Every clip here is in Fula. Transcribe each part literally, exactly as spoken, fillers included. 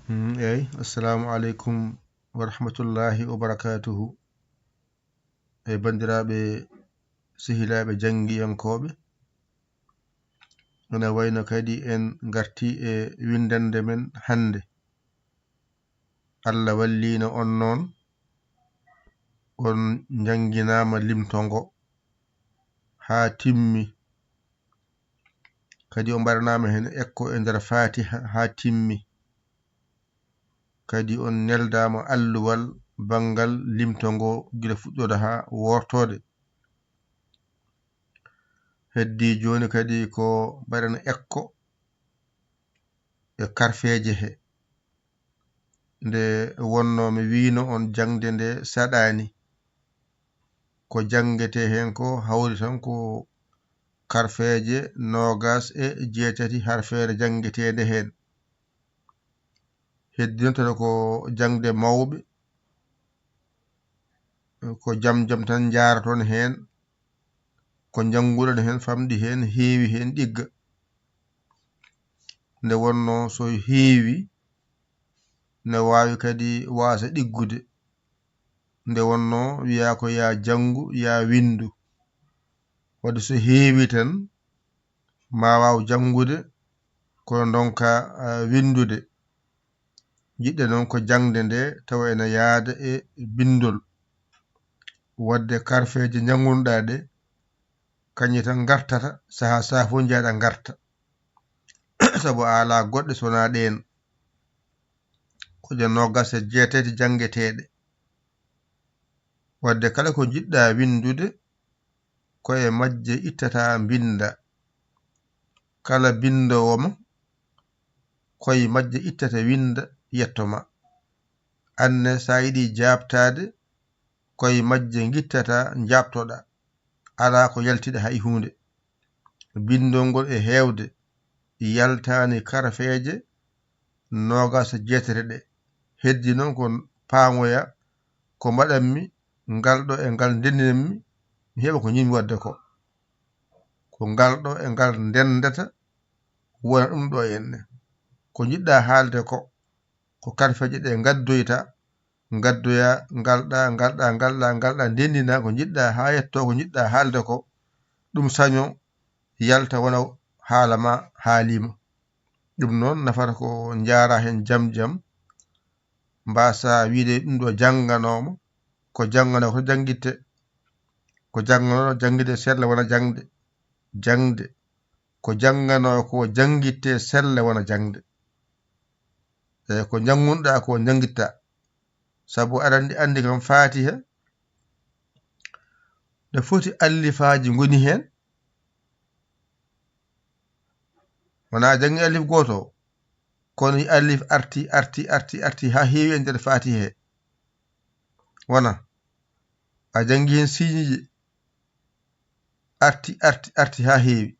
Hmm, eyi, assalamu aleykum wa rahmatullahi wa barakatuhu. E banndiraaɓe sehilaaɓe janngiyankooɓe, ene wayno kadi en ngarti e winndannde men hannde. Allah walliino on noon, on njannginaama limto ngo haa timmi. Kadi on mbaɗanaama heen ekko e nder Faatiha haa timmi. Kadi on neldaama alluwal banngal limto ngo gila fuɗɗoode haa wortoode. Heddii jooni kadi ko mbaɗen ekko e karfeeje he. Nde wonnoo mi wiino on jaŋde nde saɗaani. Ko janngetee heen ko hawri tan ko karfeeje noogaas e jeetati harfeere janngeteende heen. Heddii noon tawa ko jaŋde mawɓe, ko jam jam tan njaaraton heen, ko njannguɗon heen famɗi heen, heewi heen ɗigga. Nde wonnoo so heewi, ne waawi kadi waasa ɗiggude. Nde wonnoo wiyaa ko yaa janngu, yaa winndu. Wadde so heewi tan, ma waaw janngude, kono ndonka, ah, winndude. Jiɗɗen noon ko jaŋde nde tawa ene yaada e binndol. Wadde karfeeje njanngunɗaa ɗe, kañje tan ngartata, sahaa sahaa fof njahɗa ngarta. Sabu a alaa goɗɗe so wonaa ɗeen. Ko ɗe noogaas e jeetati janngeteeɗe. Wadde kala ko njiɗɗaa winndude, ko e majje ittata mbinnda. Kala binndoowo ma, ko e majje ittata winnda yetto ma. Aan ne, so a yiɗii jaabtaade, ko e majje ngittata njaabtoɗaa. Alaa ko yaltiɗa hay huunde. Binndol ngol e heewde, yaltaani karfeeje noogaas e jeetati ɗe. Heddii noon ko paamoya ko mbaɗanmi ngal ɗo e ngal ndenndinanmi, mi heɓa ko njiɗmi waɗde ko. Ko ngal ɗo e ngal ndenndata wona ɗum ɗo enne. Ko njiɗɗaa haalde ko, ko karfeeje ɗe ngaddoyta, ngaddoya, ngalɗa, ngalɗa, ngalɗa, ngalɗa, ndenndina ko njiɗɗaa haa yetto ko njiɗɗaa haalde ko, ɗum saño yalta wona haala ma haaliima. Ɗum noon nafata ko njaara heen jam jam, mbaasa wiide ɗum ɗo jannganooma, ko jannganoo ko janngitte, ko jannganoo janngitte sella wona jaŋde, jaŋde, ko jannganoo ko janngitte sella wona jaŋde. E ko njanngunɗaa ko njanngitta. Sabu aɗa anndi, anndi kam Faatiha, ne foti allifaaji ngoni heen. Wona a janngi alif gooto, kono alif arti, arti, arti, arti haa heewi e nder Faatiha he. Wona a janngi heen siiñiiji, arti, arti, arti haa heewi.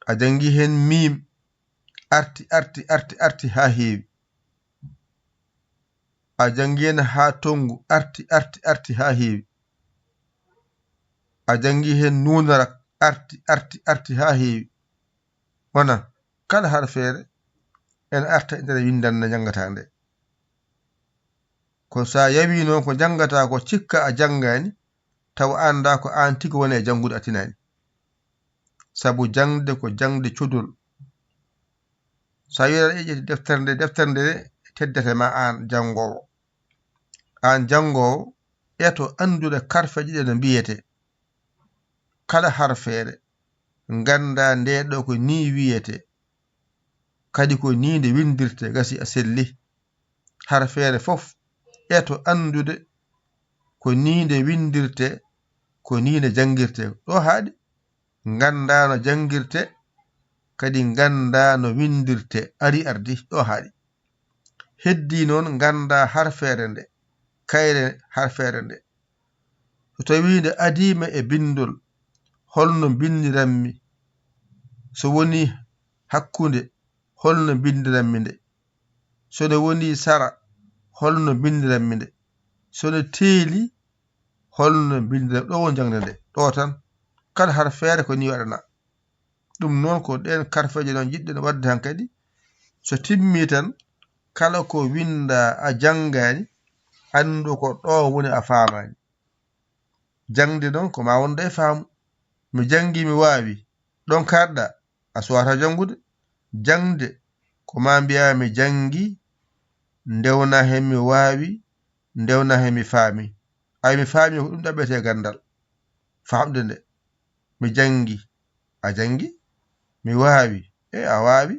A janngi heen miim, arti, arti, arti, arti haa heewi. A janngi heen haa tonngu, arti, arti, arti haa heewi. A janngi heen nuunarak, arti, arti, arti haa heewi. Wona kala harfeere ene arta e nder winndanɗe njanngataa nde. Ko so a yawii noon ko njanngataa ko, cikka a janngaani, tawa a anndaa ko aan tigi woni e janngude a tinaani. Sabu jaŋde ko jaŋde codol. So a wiyi aɗa ƴetti deftere nde, deftere nde teddete ma aan janngoowo. Aan janngoowo, eto anndude karfeeje ɗe no mbiyetee. Kala harfeere, nganndaa nde ɗo ko nii wiyetee, kadi ko nii nde winndirtee, gasi a selli. Harfeere fof, eto anndude ko nii nde winndirtee, ko nii nde janngirtee. Ɗo haaɗi, nganndaa no janngirtee, kadi nganndaa no winndirtee. Ari ardi, ɗo haaɗi. Heddii noon nganndaa harfeere nde, kayre harfeere nde. So tawii nde adiima e binndol, holno mbinndiranmi? So wonii hakkunde, holno mbinndiranmi nde? So nde wonii sara, holno mbinndiranmi nde? So nde teeli, holno mbinndiranmi? Ɗo woni jaŋde nde, ɗo tan. Kala harfeere ko nii waɗanaa. Ɗum noon ko ɗeen karfeeje noon njiɗɗen waɗde hankadi. So timmii tan, kala ko winndaa a janngaani, anndu ko ɗo woni a faamaani. Jaŋde noon ko maa wonde e faamu. Mi janngi, mi waawi. Ɗon kaaɗɗaa, a suwata janngude. Jaŋde ko maa mbiyaa mi janngi, ndewna heen mi waawi, ndewna heen mi faami. Ay mi faami ko ɗum ɗaɓɓetee ganndal. Faamde nde. Mi janngi, a janngi. Mi waawi, e a waawi.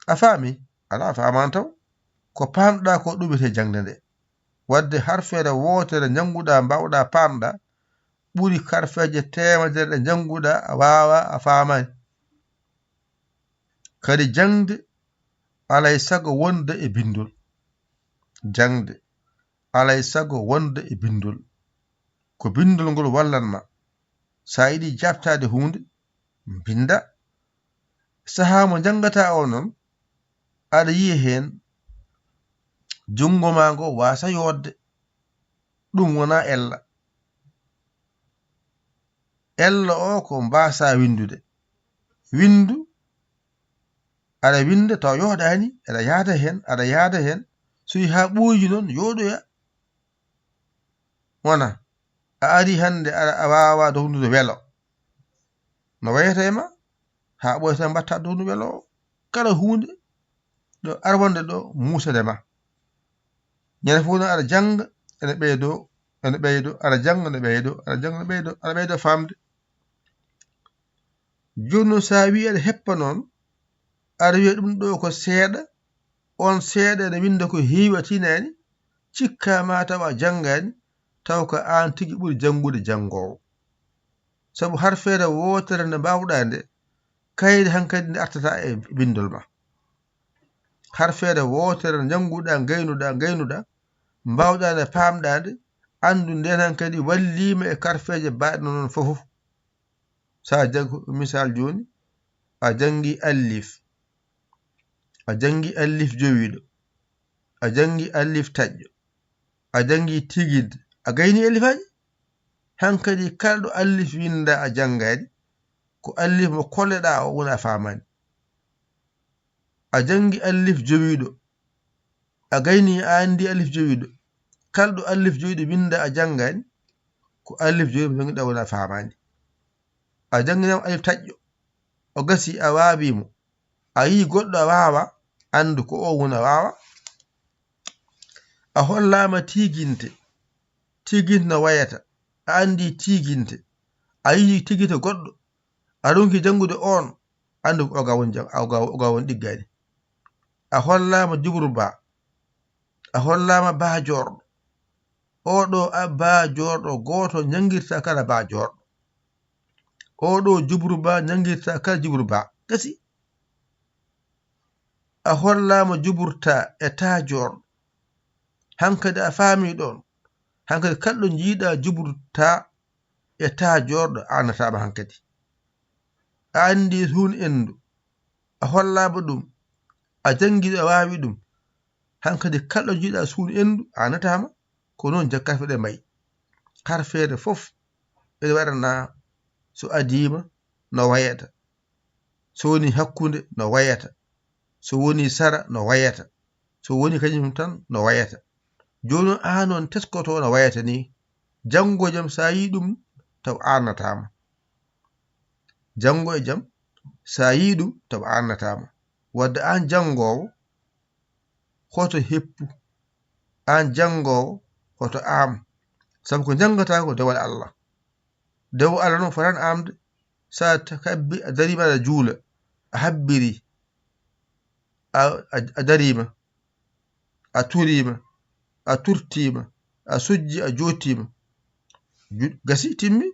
A faami? Alaa, a faamaani taw. Ko paamɗaa ko ɗuɓete jaŋde nde. Waɗde harfeere wootere njannguɗaa, mbaawɗaa, paamɗaa, ɓuri harfeeje teemedere ɗe njannguɗaa, a waawaa, a faamaani. Kadi jaŋde alay sago wonde e binndol. Jaŋde alay sago wonde e binndol. Ko binndol ngol wallan ma. So a yiɗi jaabtaade huunde, mbinnda. Sahaa mo njanngataa o noon, aɗa yiya heen junngo maa ngo waasa yootde. Ɗum wonaa ella. Ella o ko mbaasaa winndude. Winndu, aɗa winnda taw yooɗaani, aɗa yahda heen, aɗa yahda heen. So yi haa ɓooyi noon, yooɗoya. Wona, a ari hannde aɗa, a waawaa dognude welo. No wayata e ma? Haa ɓooyata mbaɗta dognu welo o. Kala huunde ɗo arwande ɗo muusede ma. Ñande fof noon aɗa jannga, ene ɓeydo, ene ɓeydo, aɗa jannga, ene ɓeydo, aɗa jannga, ene ɓeydo, aɗa ɓeydo faamde. Jooni noon, so a wii aɗa heppa noon, aɗa wiya ɗum ɗo ko seeɗa, on seeɗa ene winnda ko heewi a tinaani, cikkaa ma taw a janngaani, taw ko aan tigi ɓuri janngude janngoowo. Sabu harfeere wootere nde mbaawɗaa nde, kayre hankadi nde artata e binndol ma. Harfeere wootere nde njannguɗaa, ngaynuɗaa, ngaynuɗaa, mbaawɗaa nde, paamɗaa nde, anndu ndeen hankadi walliima e karfeeje baɗɗe noon fof. So a janngi, misal jooni, a janngi allif, a janngi allif jowiiɗo, a janngi allif taƴƴo, a janngi tigid, a gayni allifaaji. Hankadi kala ɗo allif winnda a janngaani, ko allif mo kolleɗaa o woni a faamaani. A janngi allif jowiiɗo, a gayni a anndi allif jowiiɗo. Kala ɗo allif jowiiɗo winnda a janngaani, ko allif jowiiɗo mo janngiɗaa woni a faamaani. A jannginama allif taƴƴo, o gasi a waawi mo. A yii goɗɗo a waawa, anndu ko o woni a waawa. A hollaama tiiginte, tiiginte no wayata, a anndi tiiginte. A yii tiiginte goɗɗo, a ronki janngude oon, anndu ko oga woni jang-, oga, oga woni ɗiggaani. A hollaama jubru ba, a hollaama baajoorɗo. Oɗo a baajoorɗo gooto ñanngirta kala baajoorɗo. Oɗo jubru ba ñanngirta kala jubru ba. Gasi. A hollaama juburta e taajoorɗo. Hankadi a faami ɗoon. Hankadi kala ɗo njiiɗaa juburta e taajoorɗo, a annataama hankadi. A anndi huun enndu. A hollaama ɗum. A janngi ɗum, a waawi ɗum. Hankadi kala ɗo njiiɗaa suun enndu, a annataama. Ko noon jaggarfe ɗe mbayi. Harfeere fof ene waɗanaa so adiima no wayata. So woni hakkunde no wayata. So woni sara no wayata. So woni kañum tan no wayata. Jooni noon aan noon teskoto no wayata ni. Janngo e jam so a yii ɗum taw a annataama. Janngo e jam so a yii ɗum taw a annataama. Wadde aan janngoowo hoto heppu. Aan janngoowo hoto aam. Sabu ko njanngataa ko dewal Allah. Dewal Allah noon fotaani aamde. So a ta-, kabbi a dariima aɗa juula, a habbiri, a, a, a dariima, a turiima, a turtiima, a sujji, a jootiima. Ju-, gasi, timmi.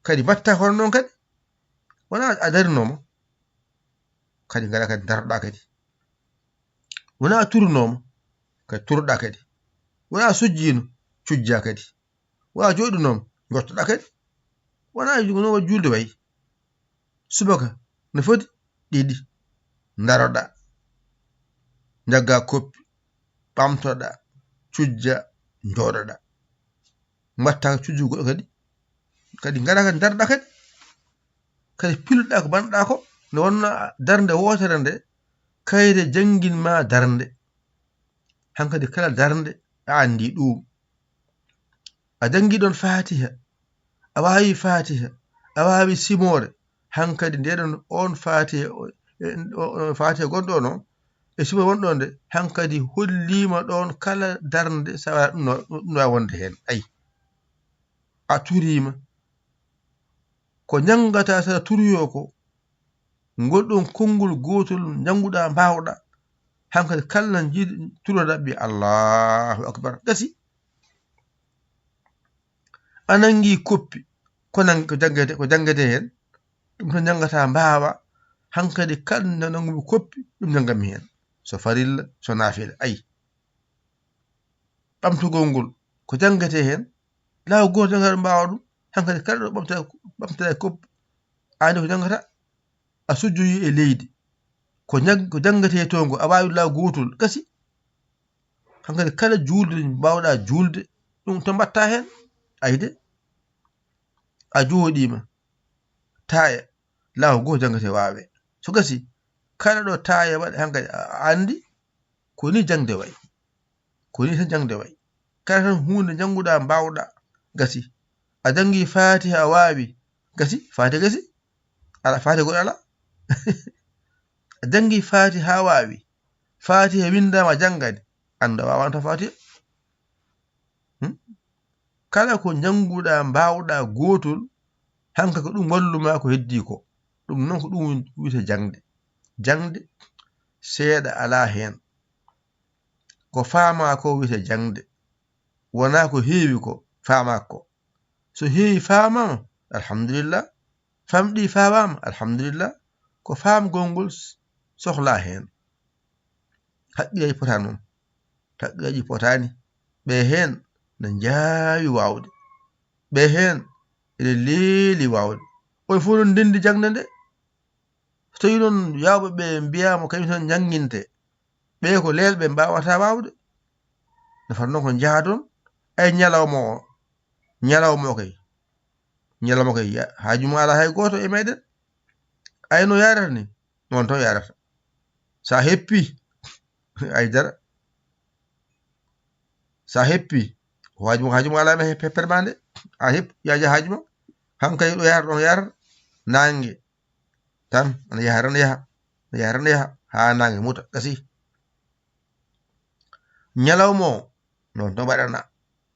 Kadi mbaɗta hono noon kadi. Wonaa a darinooma. Kadi ngaɗa kadi ndaroɗaa kadi. Wonaa a turunooma, kadi turoɗaa kadi. Wonaa a sujjiino, cujjaa kadi. Wonaa a jooɗinooma, njottoɗaa kadi. Wonaa no wa juulde wayi. Subaka no foti ɗiɗi, ndaroɗaa. Njaggaa koppi, ɓamtoɗaa, cujjaa, njooɗoɗaa. Mbaɗtaa cujju goɗɗo kadi. Kadi ngaɗaa kadi ndaroɗaa kadi. Kadi piloɗaa ko mbaɗɗaa ko, nde wonnoo darnde wootere nde, kayre janngin ma darnde. Hankadi kala darnde a anndi ɗum. A janngi ɗon Faatiha, a waawi Faatiha, a waawi simoore, hankadi ndeɗon on Faatiha, o, e, o, o Faatiha gonɗo on o, e simoore wonɗo nde, hankadi holliima ɗon kala darnde sawa ɗum no, ɗum no wonde heen. Ay, a turiima. Ko njanngataa sara turoyoo ko, ngol ɗon konngol gootol njannguɗaa mbaawɗaa, hankadi kala jiiɗ turoɗaa mbiya Allahu Akbar. Gasi. A nanngi koppi, ko nang-, ko janngete, ko janngete heen, ɗum tan njanngataa mbaawaa, hankadi kala nde nanngumi koppi, ɗum njannganmi heen. So farilla, so naafila, ay. Ɓamtugol ngol, ko janngete heen, laawol gooto janngataa mbaawaa ɗum, hankadi kala ɗo ɓamta, ɓamtataa koppi, a anndi ko janngata, a sujjoyi e leydi. Ko njang-, ko janngetee toon ko, a waawi laawol gootol, gasi. Hankadi kala juulde mbaawɗaa juulde, ɗum to mbaɗtaa heen, ayde. A jooɗiima, taaya, laawol gooto janngetee waawee. So gasi, kala ɗo taaya waɗa, hankadi a, a anndi, ko ni jaŋde wayi. Ko ni tan jaŋde wayi. Kala tan huunde njannguɗaa, mbaawɗaa, gasi. A janngi Faatiha, a waawi, gasi, Faatiha gasi. Ala, Faatiha goɗɗo ala. A janngi Faatiha, a waawi. Faatiha winndaama, janngani. Annda waawanta Faatiha. Hmm? Kala ko njannguɗaa, mbaawɗaa gootol, hanka ko ɗum wallu maa ko heddii ko. Ɗum noon ko ɗum wiyetee jaŋde. Jaŋde, seeɗa alaa heen. Ko faamaa ko wiyetee jaŋde. Wonaa ko heewi ko faamaa ko. So heewi faamaama, alhamdulillah. Famɗi faamaama, alhamdulillah. Ko faamgol ngol s-, sohlaa heen. Haqqillaaji potaani noon. Haqqillaaji potaani. Ɓe heen na njaawi waawde. Ɓe heen ene leeli waawde. On fof noon ndenndi jaŋde nde. So tawii noon yaawɓe ɓe mbiyaama kañum tan njannginta, ɓe ko leelɓe mbaawataa waawde. No fat noon ko njaha toon, ay ñalawma o, ñalawma o kay, ñalawma kay, ya-, haaju mum alaa hay gooto e meɗen. Ay no yaarata ni, noon tan yaarata. So a heppii, ay dara. So a heppii, haaju mum, haaju mum alaa e heppere maa nde. A hepp-, yaa njaha haaju ma. Hankay ɗo yaarata, ɗon yaarata. Naange. Tan, ana yaha, ana yaha, ana yaha, ana yaha, haa naange muta, gasi. Ñalawma o, noon tan waɗana.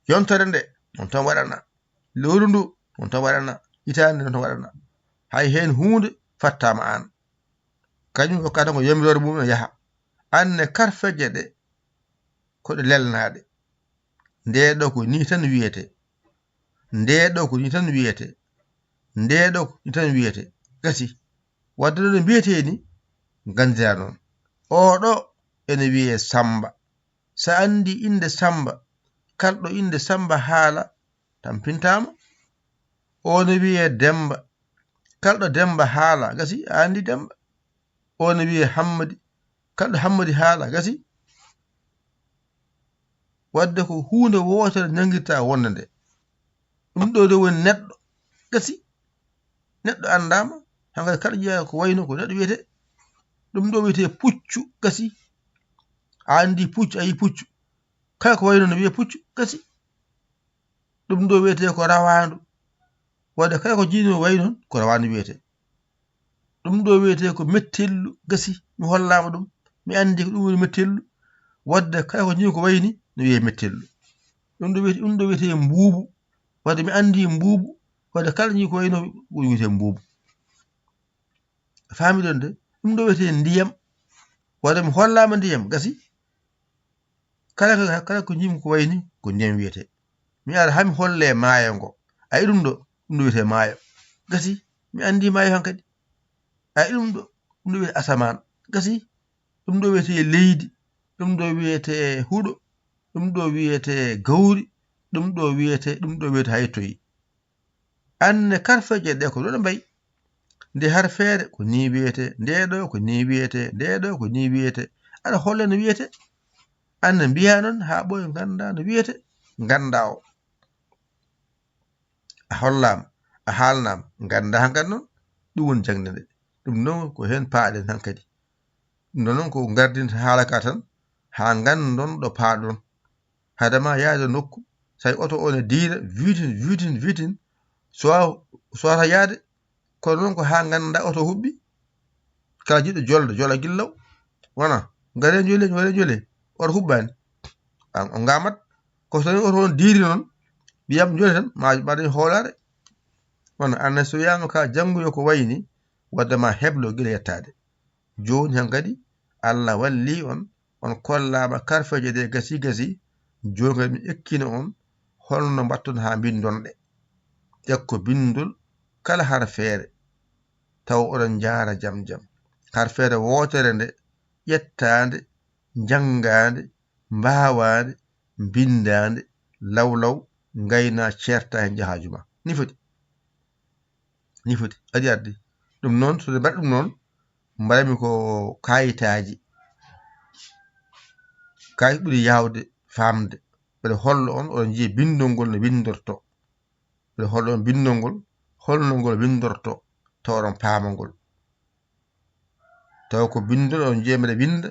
Yontere nde, noon tan waɗana. Lewru ndu, noon tan waɗana. Hitaande, noon tan waɗana. Hay heen huunde fattaama aan. Kañum o kadi ko yamiroore mum no yaha. Aan ne karfeeje ɗe, ko ɗe lelnaaɗe. Ndee ɗo ko nii tan wiyetee. Ndee ɗo ko nii tan wiyetee. Ndee ɗo ko nii tan wiyetee. Gasi. Wadde ɗo no mbiyetee ni, nganndiraa noon. Oo ɗo ene wiyee Sammba. So a anndi innde Sammba, kala ɗo innde Sammba haala, tampintaama. Oo no wiyee Demmba. Kala ɗo Demmba haala, gasi, a anndi Demmba. Oo no wiyee Hammadi. Kala ɗo Hammadi haala, gasi. Wadde ko huunde wootere nanngirtaa wonde nde. Ɗum ɗo de woni neɗɗo, gasi. Neɗɗo anndaama, hankadi kala jeyaa ko wayno ko neɗɗo wiyetee. Ɗum ɗo wiyetee puccu, gasi. A anndi puccu, a yii puccu. Kala ko wayno no wiyee puccu, gasi. Ɗum ɗo wiyetee ko rawaandu. Wadde kala ko jiino wayi noon, ko rawaandu wiyetee. Ɗum ɗo wiyetee ko mettellu, gasi, mi hollaama ɗum. Mi anndi ko ɗum woni mettellu. Wadde kala ko jiino ko wayi ni, no wiyee mettellu. Ɗum ɗo wiyetee, ɗum ɗo wiyetee mbuubu. Wadde mi anndi mbuubu. Wadde kala jiino ko wayi noon, ɗum wiyetee mbuubu. Faamiɗon de? Ɗum ɗo wiyetee ndiyam. Wadde mi hollaama ndiyam, gasi. Kala ko, kala ko njiimi ko wayi ni, ko ndiyam wiyetee. Mi ara haa mi holle maayo ngo. A yi'i ɗum ɗo, ɗum ɗo wiyetee maayo. Gasi, mi anndi maayo hankadi. A yi'i ɗum ɗo, ɗum ɗo wiyetee asamaan. Gasi, ɗum ɗo wiyetee leydi, ɗum ɗo wiyetee huɗo, ɗum ɗo wiyetee gawri, ɗum ɗo wiyetee, ɗum ɗo wiyetee hay toyi. Aan ne karfeeje ɗe ko ɗo ɗe mbayi. Nde harfeere ko nii wiyetee, ndee ɗo ko nii wiyetee, ndee ɗo ko nii wiyetee. Aɗa holla no wiyetee. Aan ne mbiyaa noon haa ɓooya nganndaa no wiyetee. Nganndaa o. A hollaama, a haalnaama, nganndaa hankadi noon. Ɗum woni jaŋde nde. Ɗum noon ko heen paaɗen hankadi. Ɗum ɗo noon ko ngardinta haala ka tan. haa nganndon ɗo paaɗon. Hade ma yahde nokku, so tawi oto o ne diida, vitin, vitin, vitin, so a, so wata yahde, kono noon ko haa ngannda oto huɓɓi. Kala jiɗɗo jolde, jola gilla law. Wona, ngare njole, ngare njole, oto huɓɓaani. An, o ngaamat, ko so tawi oto on diidi noon, ɓiyam njole tan, ma, ma dañ hoolaare. Wona, an ne so wiyaama ka janngu yo ko wayni, wadde ma heblo gila yettaade. Jooni han kadi, Allah walli on, on kollaama karfeeje ɗe gasi gasi, jooni kadi mi ekkina on holno mbaɗton haa mbinndon ɗe. Ekko binndol kala harfeere, taw oɗon njaara jam jam. Harfeere wootere nde, ƴettaande, njanngaande, mbaawaande, mbinndaande, law law, ngayna, ceerta heen jahaaju ma. Ni foti. Ni foti. Adi addi. Ɗum noon, so ɗe mbaɗi ɗum noon, mbaɗami ko kaayitaaji. Kaayit ɓuri yaawde faamde. Mbeɗa hollo on, oɗon njiya binndol ngol no winndorto. Mbeɗa hollo on binndol ngol, holno ngol winndorto, taw oɗon paama ngol. Taw ko binndol, oɗon njiya mbeɗa winnda,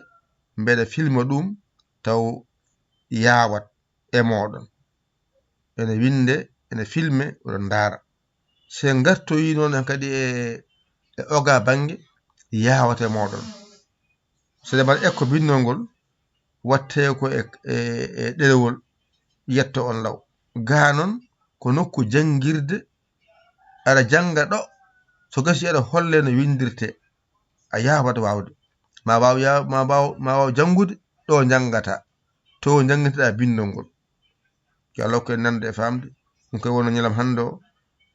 mbeɗa filma ɗum, taw yaawat e mooɗon. Ene winnde, ene filme, oɗon ndaara. So en ngartoyi noon en kadi e, e oga bannge, yaawat e mooɗon. So ɗe mbaɗa ekko binndol ngol, watte ko e, e, e ɗerewol, yetto on law. Gaa noon, ko nokku janngirde, aɗa jannga ɗo, so gasi aɗa holle no winndirte, a yaabat waawde. Ma waaw ya-, ma waaw, ma waaw janngude ɗo njanngata, to njanngitoɗaa binndol ngol. Yo Allah hokku en nande e faamde. Ɗum koye wonno ñalam hannde o,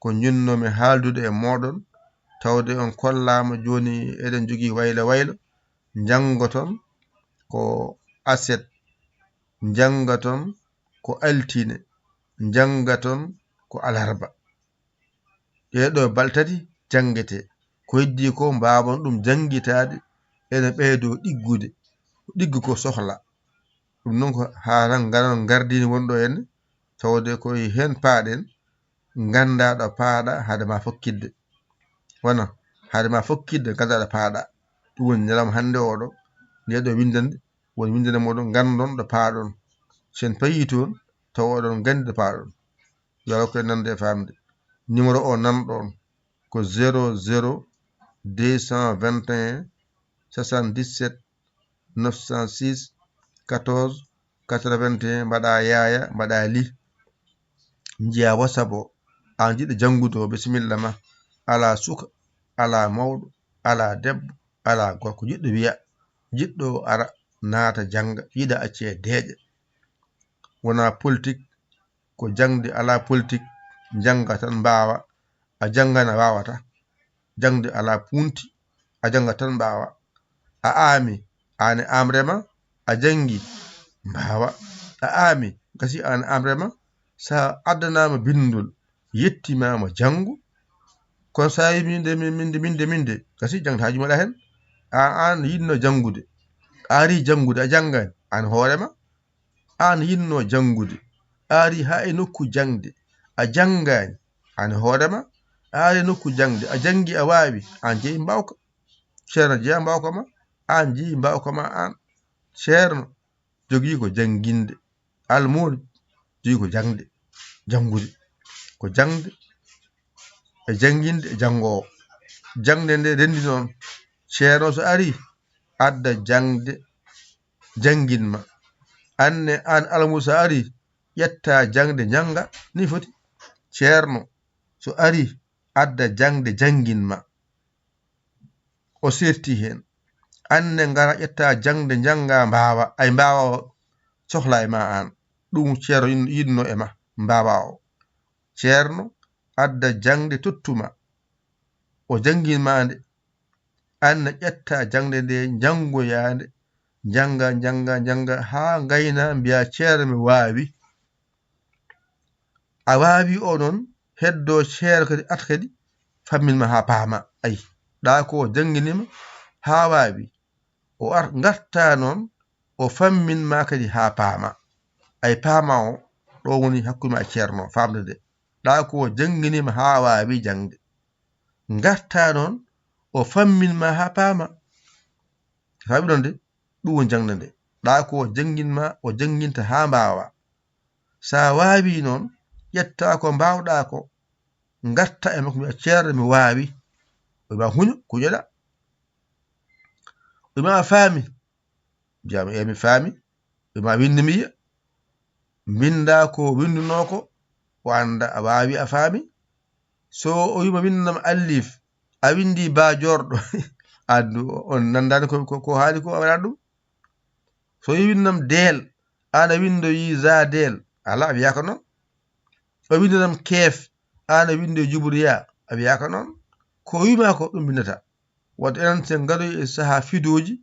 ko njinnoomi haaldude e mooɗon, tawde on kollaama jooni eɗen jogii waylo waylo. Njanngoton ko aset, njanngaton ko altine, njanngaton ko alarba. Ɗee ɗoo balɗe tati janngete. Ko heddii ko mbaawon ɗum janngitaade, ene ɓeydoo ɗiggude. Ɗiggu ko sohla. Ɗum noon ko haa tan ngaran ngardini wonɗo en, tawde ko e heen paaɗen, nganndaa ɗo paaɗa hade ma fokkitde. Wona, hade ma fokkitde, nganndaa ɗo paaɗa. Ɗum woni ñalawma hannde oɗo, nde ɗo winndande, woni winndande mooɗon, nganndon ɗo paaɗon. So en payii toon, tawa oɗon nganndi ɗo paaɗon. Yo Allah hokku en nande e faamde. Numéro o nanɗon ko zéro zéro deux cent vingt et un soixante-dix-sept neuf cent six quatorze quatre-vingt-un, mbaɗa yaaya, mbaɗa li. Njiya WhatsApp o, an jiɗɗo janngude o, bisimilla ma. Alaa suka, alaa mawɗo, alaa debbo, alaa gorko jiɗɗo wiya, jiɗɗo ara, naata jannga, yiɗa accee deeƴa. Wonaa politik, ko jaŋde alaa politik, jannga tan mbaawa, a janngan a waawataa. Jaŋde alaa puunti, a jannga tan mbaawa. A aami, aan e aamre ma, a janngi, mbaawa. A aami, gasi aan e aamre ma, so a addanaama binndol, yettimaama janngu, kono so a wii minde, minde, minde, minde, gasi jaŋde haa jumaɗa heen. A, aan yiɗno janngude, a arii janngude, a janngaani, aan hoore ma. Aan yiɗno janngude, a arii haa e nokku jaŋde, a janngaani, aan hoore ma. A arii nokku jaŋde, a janngi, a waawi, aan jeyi mbaawka. Ceerno jeyaa mbaawka ma, aan jeyi mbaawka ma aan. Ceerno jogii ko jannginde, almuudo jogii ko jaŋde, janngude. Ko jaŋde e jannginde e janngoowo. Jaŋde nde renndi noon, ceerno so arii, adda jaŋde, janngin ma. Aan ne, aan almuudo so arii, ƴetta jaŋde njannga, ni foti. Ceerno so arii, adda jaŋde janngin ma. O seerti heen. Aan ne ngara ƴetta jaŋde njannga mbaawa, ay mbaawa o sohla e ma aan. Ɗum ceerno yin-, yiɗno e ma, mbaawa o. Ceerno adda jaŋde tottu ma. O janngin ma nde. Aan ne ƴetta jaŋde nde, njanngoyaa nde. Njannga, njannga, njannga, haa ngayna mbiya, "Ceerno, mi waawi." A waawi o noon, heddoo ceerno kadi, arta kadi, fammin ma haa paama. Ay, ɗa ko o janngini ma haa waawi. O ar-, ngarta noon, o fammin ma kadi haa paama. Ay, paama o, ɗo woni hakkunde ma e ceerno, faamde nde. Ɗa ko o janngini ma haa waawi jaŋde. Ngarta noon, o fammin ma haa paama. Faabi ɗon de, ɗum woni jaŋde nde. ɗa ko o janngin ma, o jannginta haa mbaawa. So a waawii noon, ƴetta ko mbaawɗa ko, ngarta e makko, mbiya, "Ceerno, mi waawi." O wiya, "Huño, kuñoɗa." O wiya, "A faami?" Mbiya, "Eey, mi faami." O wiya, "Winndu," mbiya, mbinnda ko winndunoo ko, o annda a waawi, a faami. So o wiima, "Winndam alif," a winndi ba joorɗo, anndu on nanndaani ko, ko, ko haali ko, a waɗaani ɗum. So o wiima, "Winndam deel," aan a winndoyi za deel, alaa, a wiyaaka noon. O winndanam keef, aan a winndoyi juburiya, a wiyaaka noon. Ko o wiima ko, ɗum winndata. Wadde enen, so en ngaroyi e sahaa fidooji,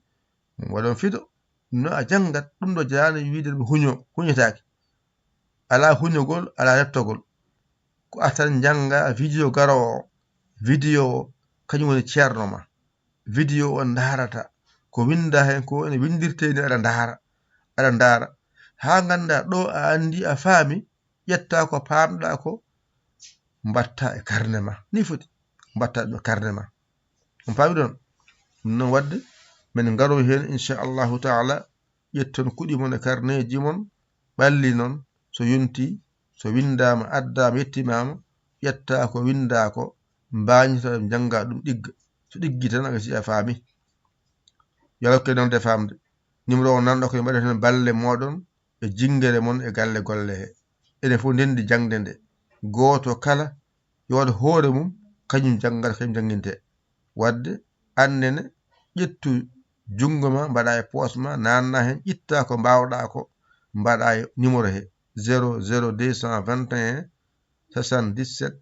waɗon fido, no a janngat, ɗum ɗo jaani wiide ɗum huño, huñetaake. Alaa huñogol, alaa reftogol. Ko artan njannga vidéo garoowo o. Vidéo o, kañum woni ceerno ma. Vidéo o ndaarata. Ko winnda heen ko ene winndirtee ni, aɗa ndaara. Aɗa ndaara. Haa ngannda ɗo a anndi, a faami, ƴetta ko paamɗa ko, mbatta e karne ma. Ni foti. Mbatta ɗum e karne ma. On paami ɗon? Ɗum noon wadde, men ngaro heen, inchallahu taala, ƴetton kuɗi mon e karneeji mon, ɓalli noon, so yonti, so winndaama, addaama, yettimaama, ƴetta ko winnda ko, mbaañita ɗum, njannga ɗum ɗigga. So ɗiggi tan, a gasi a faami. Yo Allah hokku en nande faamde. Numéro o nanɗo ko mbaɗeten balle mooɗon e jinngere mon e galle golle he. Enen fof ndenndi jaŋde nde. Gooto kala yo waɗ hoore mum, kañum janngata, kañum jannginte. Wadde, aan nene, ƴettu junngo ma, mbaɗa e poos ma, naanna heen, ƴitta ko mbaawɗa ko, mbaɗa e numéro he, zéro zéro deux cent vingt et un, soixante-dix-sept,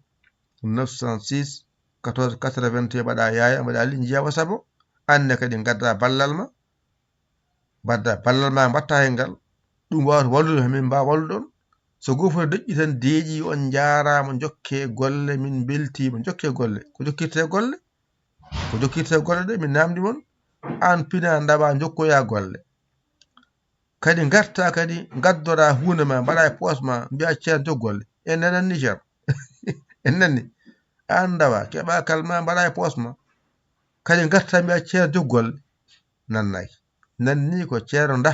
neuf cent six, quatorze quatre-vingt-un, mbaɗa yaaya, mbaɗa li, njiya WhatsApp o. Aan ne kadi ngadda ballal ma, mbaɗda ballal ma, mbatta heen ngal. Ɗum waawata wallude, min mbaawa wallude on. So goo fof deƴƴi tan, deeƴi, on njaaraama, njokke golle, min mbeltiima, njokke golle. Ko jokkirte golle? Ko jokkirte golle de, min naamndi mon. Aan pina, ndawa, njokkoya golle. Kadi ngarta kadi, ngaddora huunde ma, mbaɗa e poos ma, mbiya, "Ceerno, jok golle." En nananni, Ceerno. En nanni. Aan ndawa, keɓa kal ma, mbaɗa e poos ma. Kadi ngarta, mbiya, "Ceerno, jok golle." Nannaaki. Nanni ko, "Ceerno, nda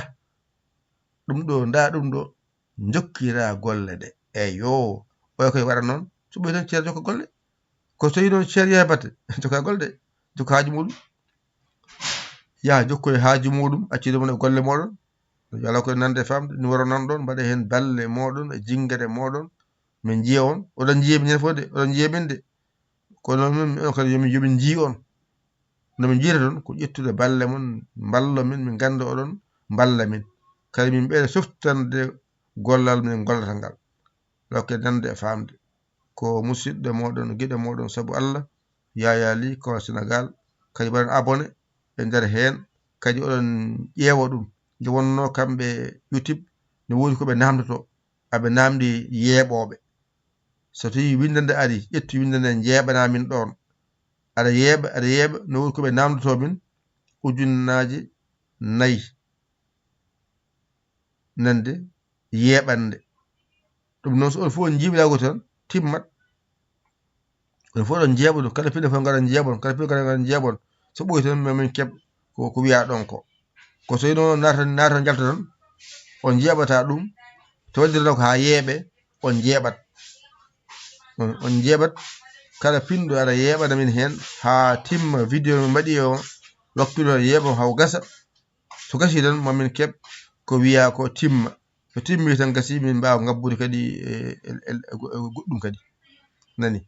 ɗum ɗo, nda ɗum ɗo, njokkira golle ɗe." Eyo, oya koye waɗa noon, so ɓoyi tan, "Ceerno, jokka golle." Ko so tawi noon, "Ceerno, yaha batte," jokka golle ɗe, jokka haaju muɗum. Yaha jokkoye haaju muɗum, accude mon e golle mooɗon. Yo Allah ko nande e faamde, numéro nan ɗon, mbaɗa heen balle mooɗon e jinngere mooɗon. Min njiya on, oɗon njiya min heen fof de, oɗon njiya min de. Kono min, min on kadi, yo min, yo min njiy on. No min njiyata ɗon, ko ƴettude balle mon, mballo min, min ngannda oɗon mballa min. Kadi min ɓeyda softande gollal min ngollata ngal. Lokke nande e faamde. Ko musidɗo mooɗon, giɗo mooɗon sabu Allah, Yaya Ly, ko Sénégal. Kadi mbaɗen abonné e nder heen. Kadi oɗon ƴeewa ɗum. Nde wonnoo kamɓe YouTube, ne woodi ko ɓe naamndotoo. Aɓe naamndi yeeɓooɓe. So tawii winndannde arii, ƴettu winndannde, njeeɓana min ɗoon. Aɗa yeeɓa, aɗa yeeɓa, no woodi ko ɓe naamndotoo min, ujunnaaje nayi. Nande yeeɓannde. Ɗum noon, so on fof on njiiɓidago tan, timmat. On fof ɗon njeeɓa ɗum. Kala pinɗo fof ngaɗa njeeɓon, kala pinɗo ngaɗa, ngaɗa njeeɓon. So ɓooyi tan, ma min keɓ ko, ko wiyaa ɗon ko. Ko so ino naata, naata njalta tan, on njeeɓata ɗum. To waɗirno ko haa yeeɓe, on njeeɓat. On, on njeeɓat. Kala pinɗo aɗa yeeɓana min heen haa timma vidéo mo mbaɗi o, waktu ɗo yeeɓo haw gasa. So gasii tan, ma min keɓ ko wiyaa ko timma. So timmi tan, gasii min mbaawa ngabbude kadi e, e, e, e go-, e goɗɗum kadi. Nani?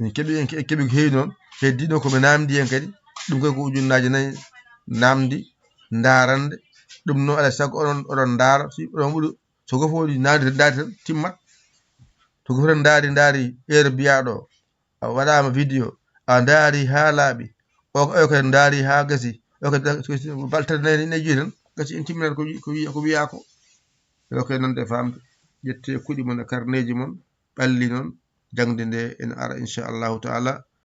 Min keɓi, en ke-, keɓi ko heewi noon. Heddiino ko ɓe naamndi en kadi. Ɗum kadi ko ujunnaaje nayi naamndi, ndaarande. Ɗum noon, alaa sago oɗon, oɗon ndaara. Si oɗon ɓuri, so goo fof waɗi naamndi, ndaari tan, timmat. So goo fof ndaari, ndaari heure mbiyaaɗo, a waɗaama vidéo, a ndaari haa laaɓi, o, o kadi ndaari haa gasi, o kadi balɗe tati nayi, nayi, joyi tan, gasi, en timminat ko wi-, ko wiya, ko wiyaa ko. Yo kadi nande e faamde, ƴettee kuɗi mon e karneeji mon, ɓalli noon, jaŋde nde ene ara, inchallahu taala.